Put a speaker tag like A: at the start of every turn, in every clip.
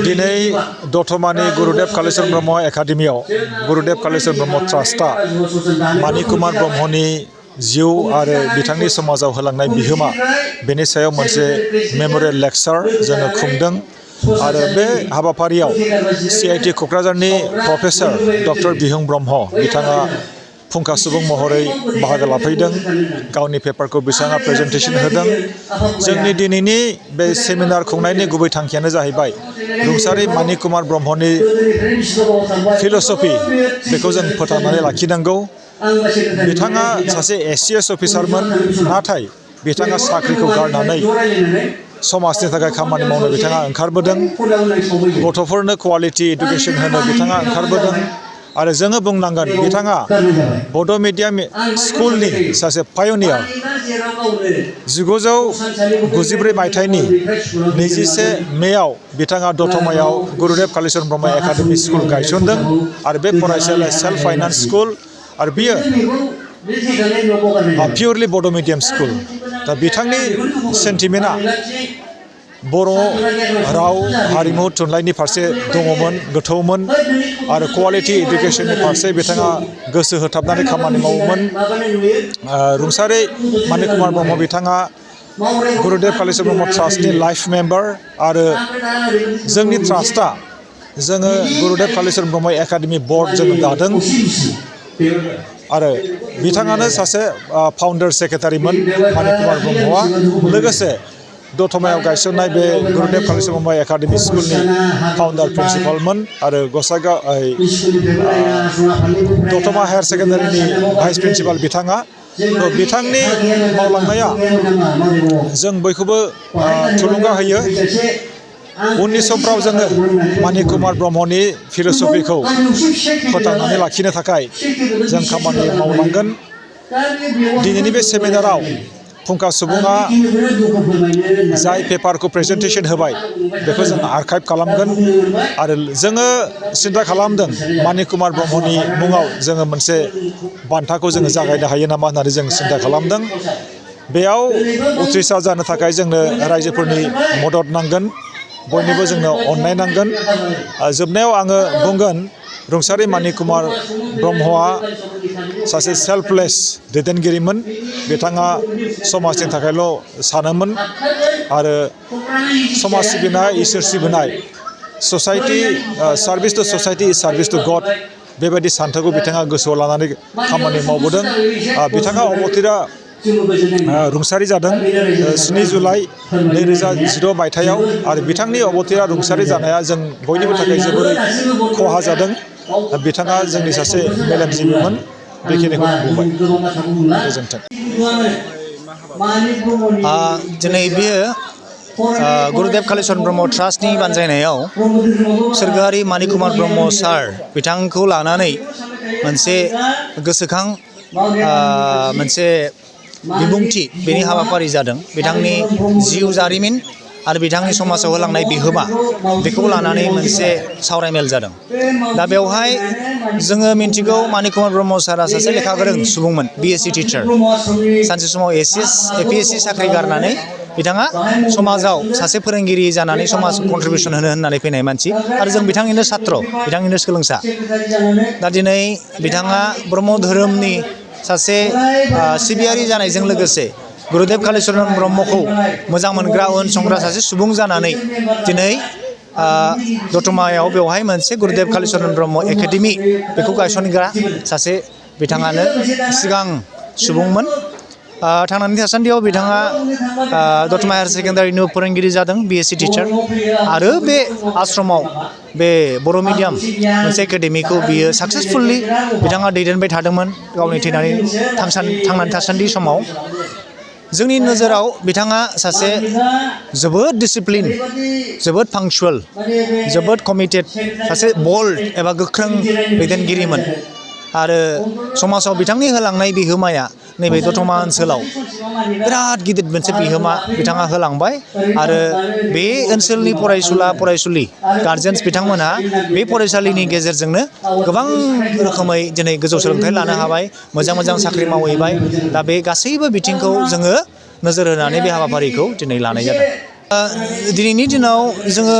A: दिनै दतमानि गुरुदेव कालीचरण ब्रह्म एकाडेमियाव गुरुदेव कालीचरण ब्रह्म ट्रास्टआ मानिक कुमार ब्रह्मनि जिउ आरो बिथांनि समाजाव होलांनाय बिहोमा बेनि सायाव मोनसे मेमरियेल लेक्चार जोङो खुंदों आरो बे हाबाफारियाव CIT क'क्राझारनि प्रफेसर डक्टर बिहुं ब्रह्म बिथाङा फुंखा सुबुं महरै बाहागो लाफैदों गावनि पेपारखौ बिथाङा प्रेजेन्टेसन होदों जोंनि दिनैनि बे सेमिनार खुंनायनि गुबै थांखियानो जाहैबाय रुंसारि मानिक कुमार ब्रह्मनि फिल'सफि बेखौ जों फोथांनानै लाखिनांगौ बिथाङा सासे ACS अफिसारमोन नाथाय बिथाङा साख्रिखौ गारनानै समाजनि थाखाय खामानि मावनो बिथाङा ओंखारबोदों गथ'फोरनो क्वालिटि एडुकेसन होनो बिथाङा ओंखारबोदों आरो जोङो बुंनांगोन बिथाङा बड' मिडियाम स्कुलनि सासे पायनियार 1994 मायथाइनि 21 मेआव बिथाङा दतमायाव गुरुदेव कालीचरण ब्रह्म एकाडेमि स्कुल गायसनदों आरो बे फरायसालिया सेल्फ फाइनान्स स्कुल आरो बियो पियरलि बड' मिडियाम स्कुल दा बिथांनि सेन्टिमेन्टआ बर' राव हारिमु थुनलाइनि फारसे दङमोन गोथौमोन आरो क्वालिटि एडुकेसननि फारसे बिथाङा गोसो होथाबनानै खामानि मावोमोन रुंसारि मानिक कुमार ब्रह्म बिथाङा गुरुदेव कालीचरण ब्रह्म ट्रास्टनि लाइफ मेम्बार आरो जोंनि ट्रास्टआ जोङो गुरुदेव कालीचरण ब्रह्म एकाडेमि बर्ड जों दादों आरो बिथाङानो सासे फाउन्डार सेक्रेटारिमोन मानिक कुमार ब्रह्मआ लोगोसे दतमायाव गायसननाय बे गुरुदेव कालीचरण ब्रह्म एकाडेमि स्कुलनि फाउन्डार प्रिन्सिपालमोन आरो गसाइगाव दतमा हायार सेकेन्डारिनि भाइस प्रिन्सिपाल बिथाङा बिथांनि मावलांनाया जों बयखौबो थुलुंगा होयो उननि समफ्राव जोङो मानिक कुमार ब्रह्मनि फिल'सफिखौ फोथांनानै लाखिनो थाखाय जों खामानि मावलांगोन दिनैनि बे सेमिनाराव फुंखा सुबुङा जाय पेपारखौ प्रेजेन्टेसन होबाय बेखौ जों आर्काइभ खालामगोन आरो जोङो सिन्था खालामदों मानिक कुमार ब्रह्मनि मुङाव जोङो मोनसे बान्थाखौ जोङो जागायनो हायो नामा होननानै जों सिन्था खालामदों बेयाव उथ्रिसार जानो थाखाय जोंनो रायजोफोरनि मदद नांगोन बयनिबो जोंनो अननाय नांगोन जोबनायाव आङो बुंगोन रुंसारि मानिक कुमार ब्रह्मआ सासे सेल्फलेस दैदेनगिरिमोन बिथाङा समाजनि थाखायल' सानोमोन आरो समाज सिबिनाय इसोर सिबिनाय ससाइटि सार्भिस टु ससाइटि इज सार्भिस टु गड बेबायदि सान्थौखौ बिथाङा गोसोआव लानानै खामानि मावबोदों बिथाङा अबथिरा रुंसारि जादों 7 जुलाइ 2016 मायथाइयाव आरो बिथांनि अबथिरा रुंसारि जानाया जों बयनिबो थाखाय जोबोरै खहा जादों बिथाङा जोंनि सासे मेलेमजिबिमोन बेखिनिखौ बुंबाय गोजोन्थों
B: दिनै बेयो गुरुदेव कालीचरण ब्रह्म ट्रास्टनि बानजायनायाव सोरगोआरि मानिक कुमार ब्रह्म सार बिथांखौ लानानै मोनसे गोसोखां मोनसे बिबुंथि बेनि हाबाफारि जादों बिथांनि जिउ जारिमिन आरो बिथांनि समाजाव होलांनाय बिहोमा बेखौ लानानै मोनसे सावरायमेल जादों दा बेवहाय जोङो मिन्थिगौ मानिक कुमार ब्रह्म सारा सासे लेखा गोरों सुबुंमोन BSc टिचार सानसे समाव APSc साख्रि गारनानै बिथाङा समाजाव सासे फोरोंगिरि जानानै समाज कन्ट्रिबिउसन होननानै फैनाय मानसि आरो जों बिथांनिनो छात्र बिथांनिनो सोलोंसा दा दिनै बिथाङा ब्रह्म धोरोमनि सासे सिबियारि जानायजों लोगोसे गुरुदेव कालीचरण ब्रह्मखौ मोजां मोनग्रा उनसंग्रा सासे सुबुं जानानै दिनै दतमायाव बेवहाय मोनसे गुरुदेव कालीचरण ब्रह्म एकाडेमि बेखौ गायसनग्रा सासे बिथाङानो सिगां सुबुंमोन थांनानै थासान्दियाव बिथाङा दतमा हायार सेकेन्डारिनि फोरोंगिरि जादों BSc टिचार आरो बे आश्रमाव बे बर' मिडियाम मोनसे एकाडेमिखौ बियो साक्सेसफुलि बिथाङा दैदेनबाय थादोंमोन गावनि थांनानै थासान्दि समाव जोंनि नोजोराव बिथाङा सासे जोबोद डिसिप्लिन जोबोद पांक्चुवेल जोबोद कमिटेड सासे बोल्ड एबा गोख्रों दैदेनगिरिमोन आरो समाजाव बिथांनि होलांनाय बिहोमाया नैबे दतमा ओनसोलाव बिराद गिदिर मोनसे बिहोमा बिथाङा होलांबाय आरो बे ओनसोलनि फरायसुला फरायसुलि गार्जेन्स बिथांमोनहा बे फरायसालिनि गेजेरजोंनो गोबां रोखोमै दिनै गोजौ सोलोंथाइ लानो हाबाय मोजां मोजां साख्रि मावहैबाय दा बे गासैबो बिथिंखौ जोङो नोजोर होनानै बे हाबाफारिखौ दिनै लानाय जादों दिनैनि दिनाव जोङो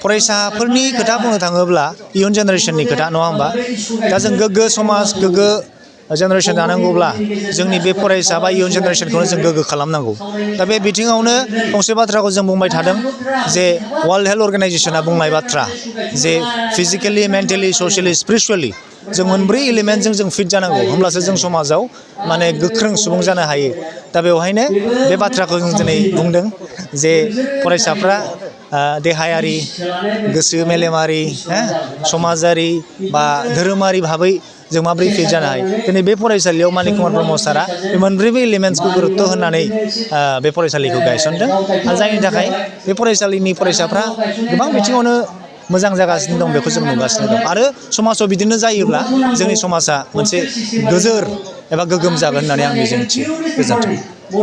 B: फरायसाफोरनि खोथा बुंनो थाङोब्ला इयुन जेनेरेसननि खोथा नङा होमबा दा जों गोग्गो समाज गोग्गो जेनेरेसन दानांगौब्ला जोंनि बे फरायसा बा इयुन जेनेरेसनखौनो जों गोग्गो खालामनांगौ दा बे बिथिङावनो फंसे बाथ्राखौ जों बुंबाय थादों जे वर्ल्ड हेल्थ अर्गेनाइजेसना बुंनाय बाथ्रा जे फिजिकेलि मेन्टेलि ससियेलि स्पिरिचुवेलि जों मोनब्रै एलिमेन्टजों जों फिट जानांगौ होमब्लासो जों समाजाव माने गोख्रों सुबुं जानो हायो दा बेवहायनो बे बाथ्राखौ जों दिनै बुंदों जे फरायसाफ्रा देहायारि गोसो मेलेमारि समाजारि बा धोरोमारि भाबै जों माब्रै फिट जानो हायो दिनै बे फरायसालियाव मानिक कुमार ब्रह्म सारा बे मोनब्रैबो एलिमेन्ट्सखौ गुरुत्त' होनानै बे फरायसालिखौ गायसनदों आरो जायनि थाखाय बे फरायसालिनि फरायसाफ्रा गोबां बिथिङावनो मोजां जागासिनो दं बेखौ जों नुगासिनो दं आरो समाजाव बिदिनो जायोब्ला जोंनि समाजा मोनसे गोजोर एबा गोग्गोम जागोन होननानै आं मिजिंथियो गोजोन्थों